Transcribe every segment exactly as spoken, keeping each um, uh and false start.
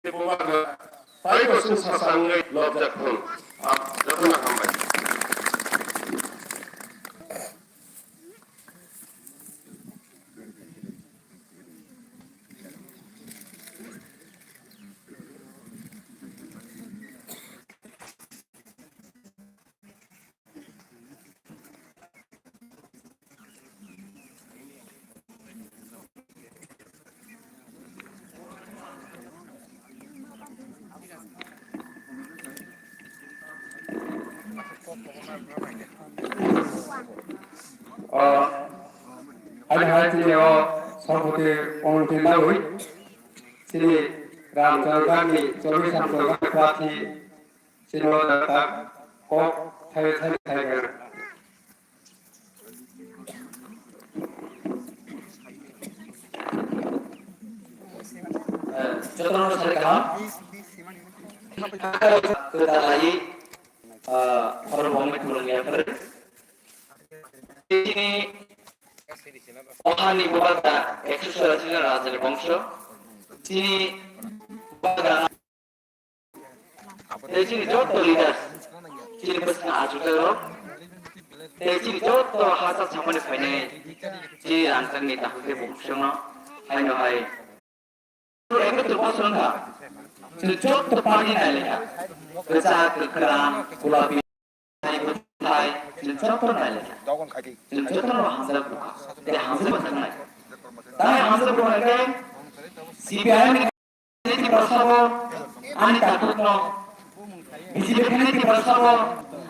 Bubagra, taibo chwng sacha wngwi lobjak thung. Ah, jotono hambai. O, hai hai chini o sorpoti ongti nawi chini Ramchandani chorwi samchang kwati chini o jata kok thai thai thai. Jotono sari kaham. Kwtalai, ah, khorokbomni khulumya phar. Chini ohani bubagra ekso chwrashi jon rajani bongso. Chini bubagra tei chini joto leaders, chini bwskango achuklairok, tei chini joto hachal samani phainai, chini rangchakni takhuk tei bukhuk songno haino hai. Ekatri bosor wngkha, chwng joto party nailaikha, kwchak, kwkhrang, gulapi, hai, bwthai, chwng joto nailaikha. Chwng jotono hamjak bukha, tei hamjakma thangnai. Tai hamjak bukha hwnkhe C P I M ni Tiprasabo ani takhukno, B J P ni Tiprasabo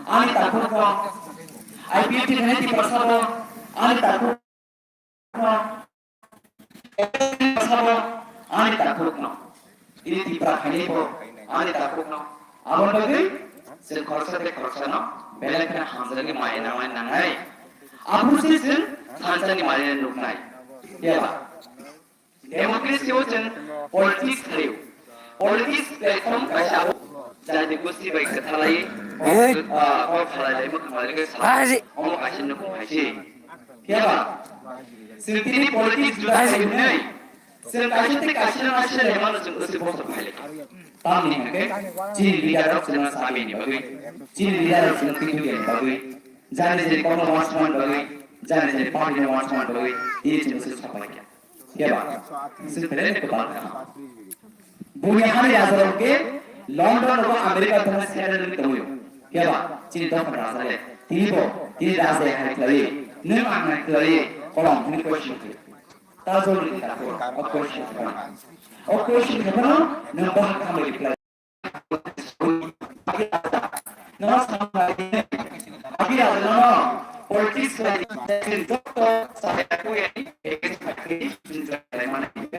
ani takhukno, I P F T ni Tiprasabo ani takhukno, Tiprasabo ani takhukno, ini Tipra khainibo ani takhukno. Aboni bagwi chwng khoroksa tei khoroksano belai kheno hamjakni maya nangnai nangnai. Aphuru se chwng thansa ni maya nuknai. Phiya ba? Democracy o chwng politics khlaio. Politics platform kaisa abo jati gosti bai kwthalai, ah, kok khalai lai, mwkhang lai lai sa. Omo kaisa nukhung hai se. Phiya ba? Chwng tini politics juda khlai hwnwi chwng kaisa tei kaisa no naisina lemano chwng bwswi bosto phai lai. Tamni hwnkhe chini leader rok chwngno sabini bagwi, chini leader rok chwngno twi twi bagwi, jani jani kokno wansukmani bagwi, jani jani party no wansukmani bagwi, tini chwng bwswi sapai kha. Phiya ba, chwng belai no kwbang kha. Buini hani rajarok khe London abo America thangna settle wngwi tongwi. Phiya ba, chini dophani raja le, tini bo, tini raja hai khlaiwi, nwng ang hai khlaiwi, kolom hwnwi question khlaiwi. Ta jol ni ta ko, o question khlaiwi. O question khlaiwi no, nwng bahai khamwi reply. Nono samung lai di. Abi raja nono politics lai di. Chini joto samung lai di. Against my faith, chini joto lai mani.